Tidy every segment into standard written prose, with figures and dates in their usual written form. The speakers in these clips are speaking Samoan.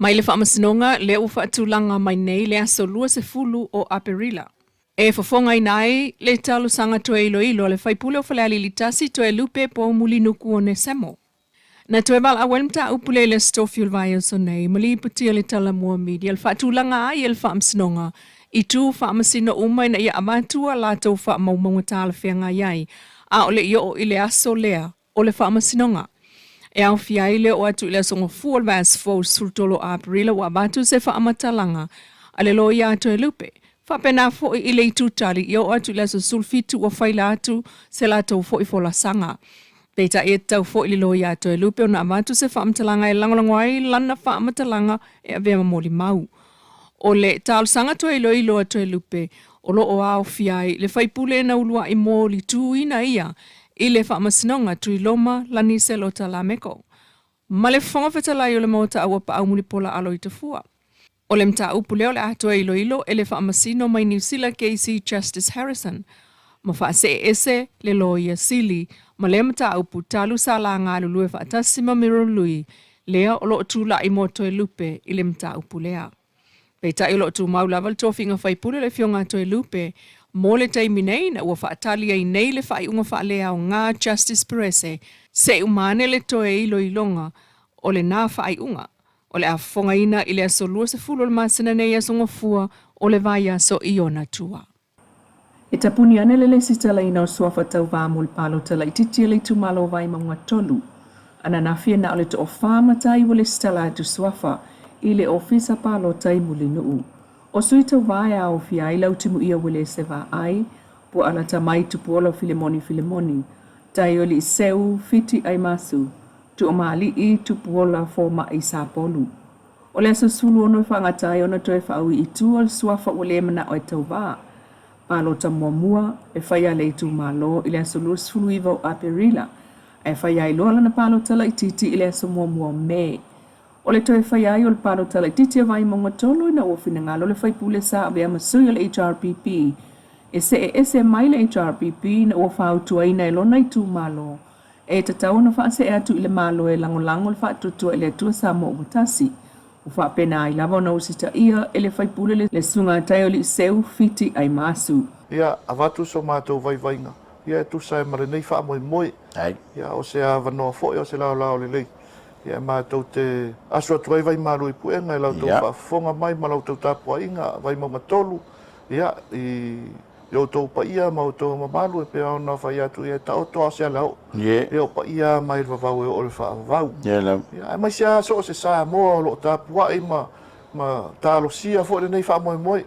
Mai le Faamasinoga lea ua faatulaga mai nei le aso 20 o Aperila. E fofogaina ai le talosaga toe iloilo a le faipule o Falealili 1 Toelupe Poumulinuku Onesemo. Na toe valaau ai le mataupu lea i le Aso Tofi o le vaiaso nei ma lipotia le Talamua Media le faatulaga ai e le Faamasinoga i tu faamasino uma ina ia avatu a latou faamaumauga talafeagai ai a o le i oo i le aso lea o le Faamasinoga. E aofia ai le oo atu i le Aso Gafua o le vaiaso fou 13 o Aperila ua avatu se faamatalaga a le loia a Toelupe. Faapena foi i le itu tali ia oo atu i le aso 17 ua faila atu se latou foi folasaga. Peitai e tatau foi i le loia a Toelupe ona avatu se faamatalaga e lagolago ai lana faamatalaga e avea ma molimau. O le talosaga toe iloilo a Toelupe o lo o aofia ai le faipule na uluai molituina ia i le Faamasinoga Tuiloma Laniselota Lameko ma le Fofoga Fetalai o le Maota Auapaau Mulipola Aloitafua. O le mataupu lea o le a toe iloilo e le Faamasino mai Niu Sila KC Justice Harrison ma faasee ese le Loia Sili ma lea mataupu talu sa la galulue faatasi ma Muriel Lui lea o lo o tulai mo Toelupe i le mataupu lea. Peitai o lo o tumau lava le tofiga faipule o le Afioga a Toelupe mo le taimi nei ina ua faatali ai nei le faaiuga faaleaoga Justice Perese se i uma ane le toe iloiloga o lena faaiuga. O le a fofogaina i le aso 20 o le masina nei Aso Gafua o le vaiaso i ona tua. E tapuni ane le lesitalaina o suafa tauva mo le palota laitiiti a le itumalo o Vaimauga 3. Ananafi e na o le toafa matai ua lesitala atu suafa i le ofisa palota i Mulinuu. O sui tauva e aofia ai Lautimuia Uelese Vaai, Puaala Tamai Tupuola Filemoni Filemoni, Taioli Seu Fiti Aimasu, Tuuamaalii Tupuola Fomai Sapolu. O le aso 16 e faagata ai ona toe faaui i tua le suafa ua le manao e tauva. Palota muamua e fai a le itumalo i le aso 29 o Aperila, ae fai ai loa lana palota laitiiti i le aso muamua o Me. O le toe faia ai o le palota laitiiti a Vaimauga 3 ina ua finagalo le faipule sa avea ma sui o le HRPP e see ese mai le HRPP ina ua fautuaina e lona itumalo E tatau ona faasee atu i le Malo e lagolago le faatuatua i le Atua Samoa ua tasi. Ua faapena ai lava ona usitaia e le faipule le Susuga a Taioliiseu Fiti Aimasu. Ia avatu so matou vaivaiga, ia e tusa ai ma lenei faamoemoe. Ia o se avanoa foi, o se laolao lelei, ia e matou te aso atu ai Vaimalu i Puega i la outou faafofoga mai ma la outou tapuaiga, Vaimauga 3, ia i I outou paia ma outou mamalu e pei ona fai atu ia e taoto a o se alaoo. Ia o paia mai le vavau e oo i le faavavau. Ia aemaise lava so o se Samoa o lo o tapuai ma ma talosia foi lenei faamoemoe.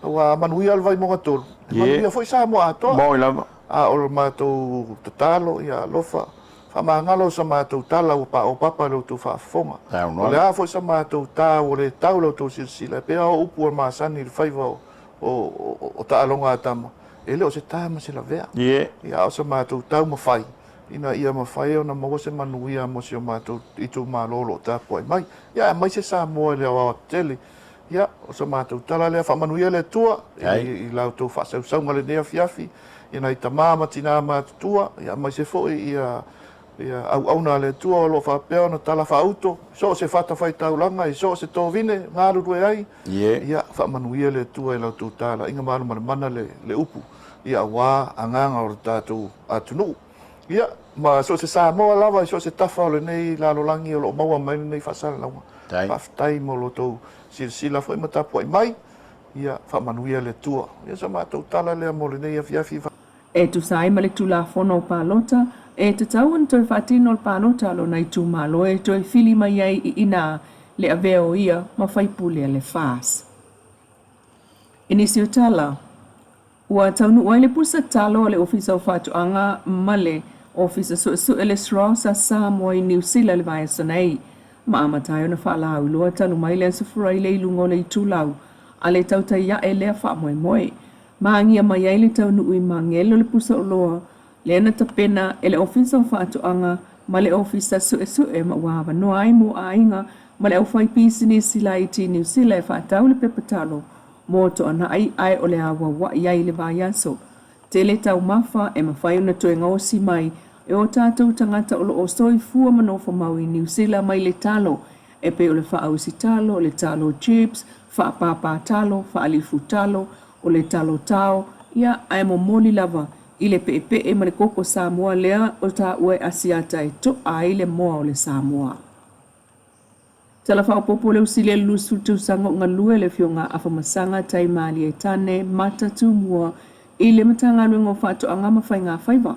Aua a manuia le Vaimauga 3, e manuia foi Samoa atoa. A o le matou tatalo, ia alofa, faamagalo sa matou tala ua paopapa i la outou faafofoga. O le a foi sa matou ta ua le tau i la outou silasila, e pei lava o upu a le masani i le faiva o o taaloga a tama, e le o se ta ma se lavea. Ia, a o sa matou taumafai ina ia mafai ona maua se manuia mo si o matou itumalo o lo o tapuai mai. Ia, aemaise Samoa i le aoaotetele. Ia, o sa matou tala lea, faamanuia le Atua i la outou faasausauga i lenei afiafi, i nai tama ma tina matutua, ia, aemaise foi ia Ia, auauna a le Atua o lo o faapea ona talafaauto i so o se fatafaitaulaga, i so o se tovine galulue ai, ia, faamanuia le Atua i la outou talaiga malumalemana le, le upu, ia, aua agaga o le tatou atunuu. Ia, ma so o se Samoa lava i so o se tafa o lenei lalolagi o lo o maua mai lenei faasalalauga, faafetai mo lo outou silasila foi ma tapuai mai, ia, faamanuia le Atua. Ia, o sa matou tala lea mo lenei afiafi. E tusa ai ma le Tulafono o Palota, e tatau ona toe faatino le palota a lona itumalo e toe fili mai ai i ina le avea o ia ma faipule a le FAS. I nisi o tala, ua taunuu ai le pusa talo a le Ofisa o Faatoaga ma le Ofisa Suesue le SROS a Samoa i Niu Sila i le vaiaso nei, ma amata ai ona faalauiloa talu mai le Aso Faraile i luga o le itulau a le tautai ae lea faamoemoe. Magia mai ai le taunuu i Magele o le pusa oloa lea na tapena e le Ofisa o Faatoaga ma le Ofisa Suesue ma ua avanoa ai mo aiga ma le aufaipisinisi laiti i Niu Sila e faatau le pepa talo mo Toanai ae o le a auauai ai i le vaiaso. Tele taumafa e mafai ona toe gaosi mai e o tatou tagata o lo o soifua ma nofomau i Niu Sila mai le talo. e pei o le faausi talo, le talo chips, faapāpā talo, faalifu talo, o le talo tao, ia, ae momoli lava i le peepee ma le koko Samoa lea o taua e Asiata e to'a ai le moa o le Samoa. Tala Faaopoopo le Usili e 20 tausaga o galue le Afioga a Afamasaga Taimalie Tane Mata Tumua i le Matagaluega o Faatoaga ma Faigafaiva,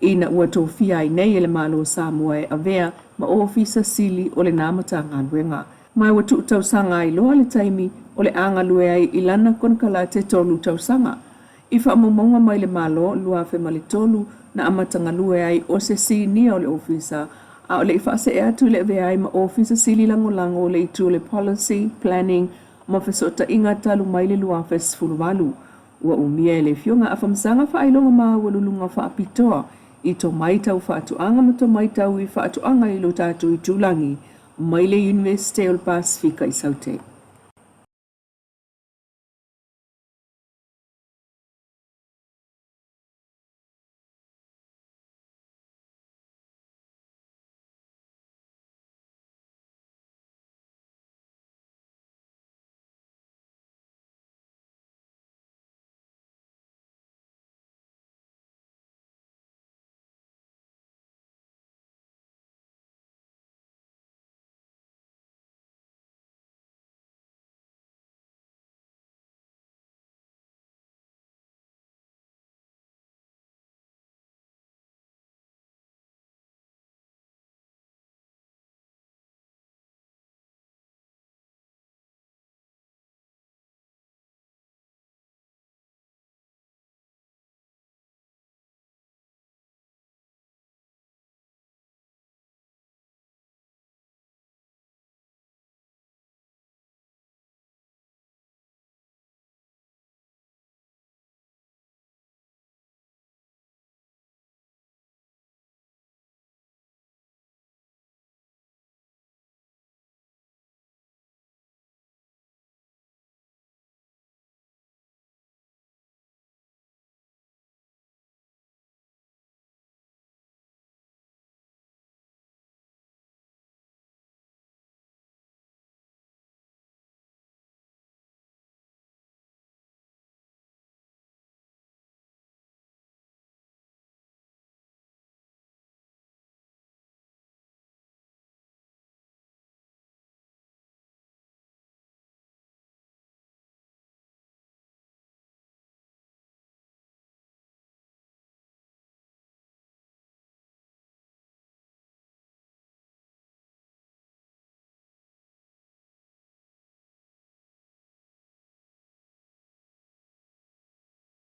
ina ua tofia ai nei e le Malo o Samoa e avea ma Ofisa Sili o lena Matagaluega. Ma ua tuutausaga ai loa le taimi o le a galue ai i lana konekarate tolu tausaga. I faamaumauga mai le Malo 2003 na amata galue ai o se sinia o le Ofisa, a o le i faasee atu i le avea ai ma Ofisa Sili Lagolago o le Itu o le Policy, Planning ma Fesootaiga talu mai le 2018. Ua umia e le Afioga Afamasaga faailoga maualuluga faapitoa i tomai tau faatoaga ma tomai tau i faatoaga i lo tatou itulagi mai le Iunivesite o le Pasefika i Saute.